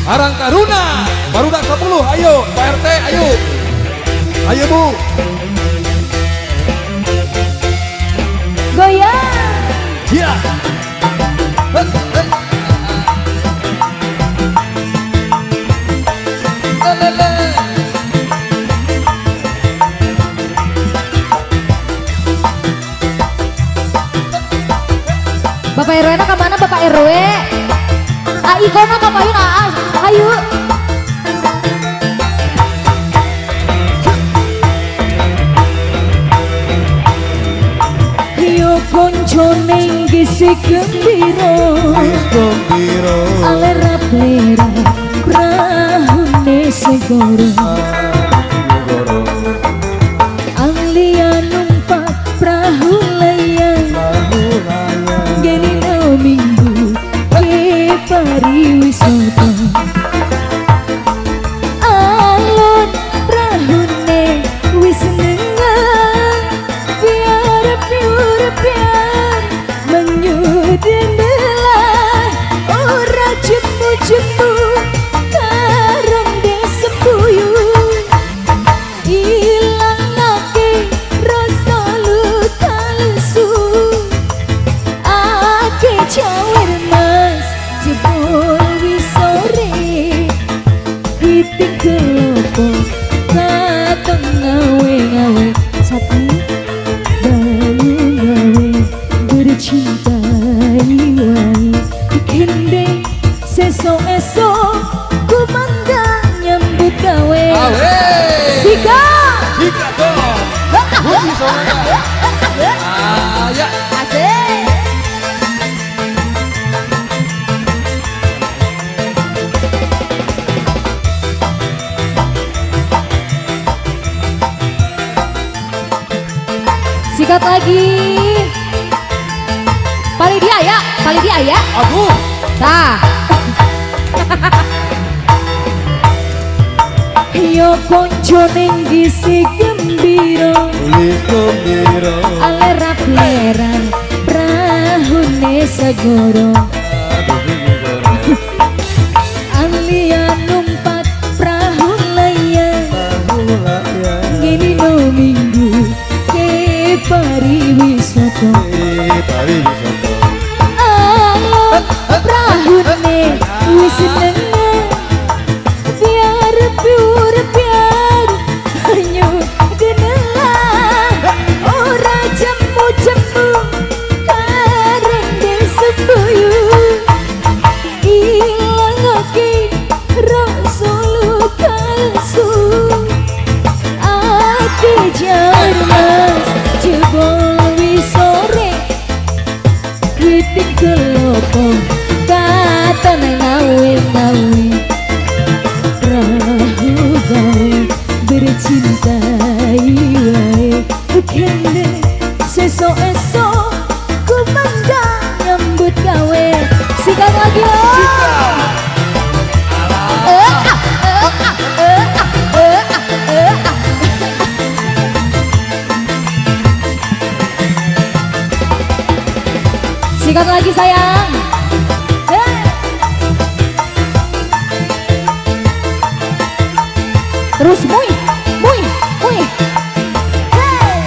Karang Taruna, barudak 10, ayo Pak RT, ayo. Ayo Bu. Goyang. Ya. Lele. Bapak RW na kemana Bapak RW? Ai kono ka payun aa, ayo. Yo konco ning gisi gembira, Gembira. Alera plera prahune segoro. Alia numpak prahu layang, geni no minggu ke pariwisata. Alun prahune wis nengah, biar biar biar menyudendelah ora jemu-jemu karang desembuyu ilangake rasa luka lesu. Ake jawer mas jebol wisore witing kelopo katon ngawe-ngawe satu banyu gawe bercintai wae kende sesok esok kumandang nyambut gawe. Awe. Sika. Sikat dong. Puji soalnya. Ah, ya. Asik. Sikat lagi. Palidia ya, palidia ya. Aduh. Tah. Yo konco ning gisi gembira, Wis gembira. Alera plera prahune segoro. Alia numpak prahu layang, gini no minggu ke pariwisata. Alon prahune wis nengah, biar biar biar banyu denelah ora jemu-jemu kareng sembuyu ilangake rasa luka lesu. Ake jar mas jebol wisore witing kelopo katon ngawe-ngawe perahu gawe bercintai wae kende sesok esok kumandang nyambut gawe. Sikat lagi lo. Eh, ah, eh, ah, eh, ah, eh, ah, eh, ah. Sikat lagi sayang. Hey. Terus mui, mui, mui. Hey.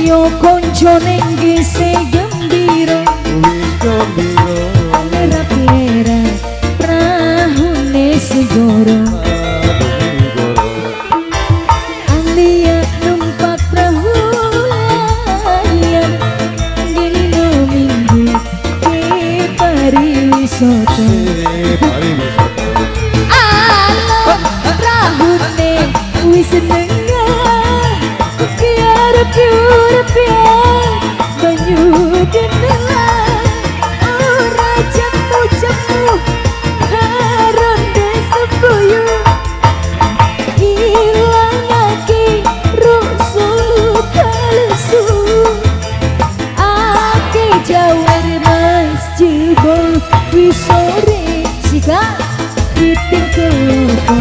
Yo konco ning gisi gembira, Wis gembira. Alera plera prahune segoro. Alia numpak perahu layar, gini no minggu ke pariwisata. Alon prahune wis nengah, biar biar biar banyu denelah ora jemu-jemu karonde sembuyu ilangake rasa luka lesu. Ake jawer mas jebol wisore sikat witing kelopo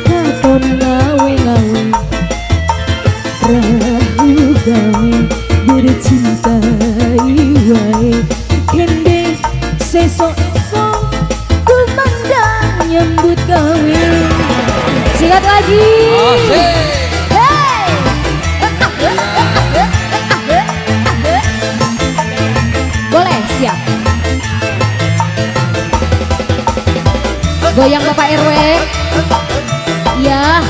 katon ngawe-ngawe perahu gawe bercintai wae. lagi. Asik. Hey. Boleh, siap. Goyang Bapak RW. Ya.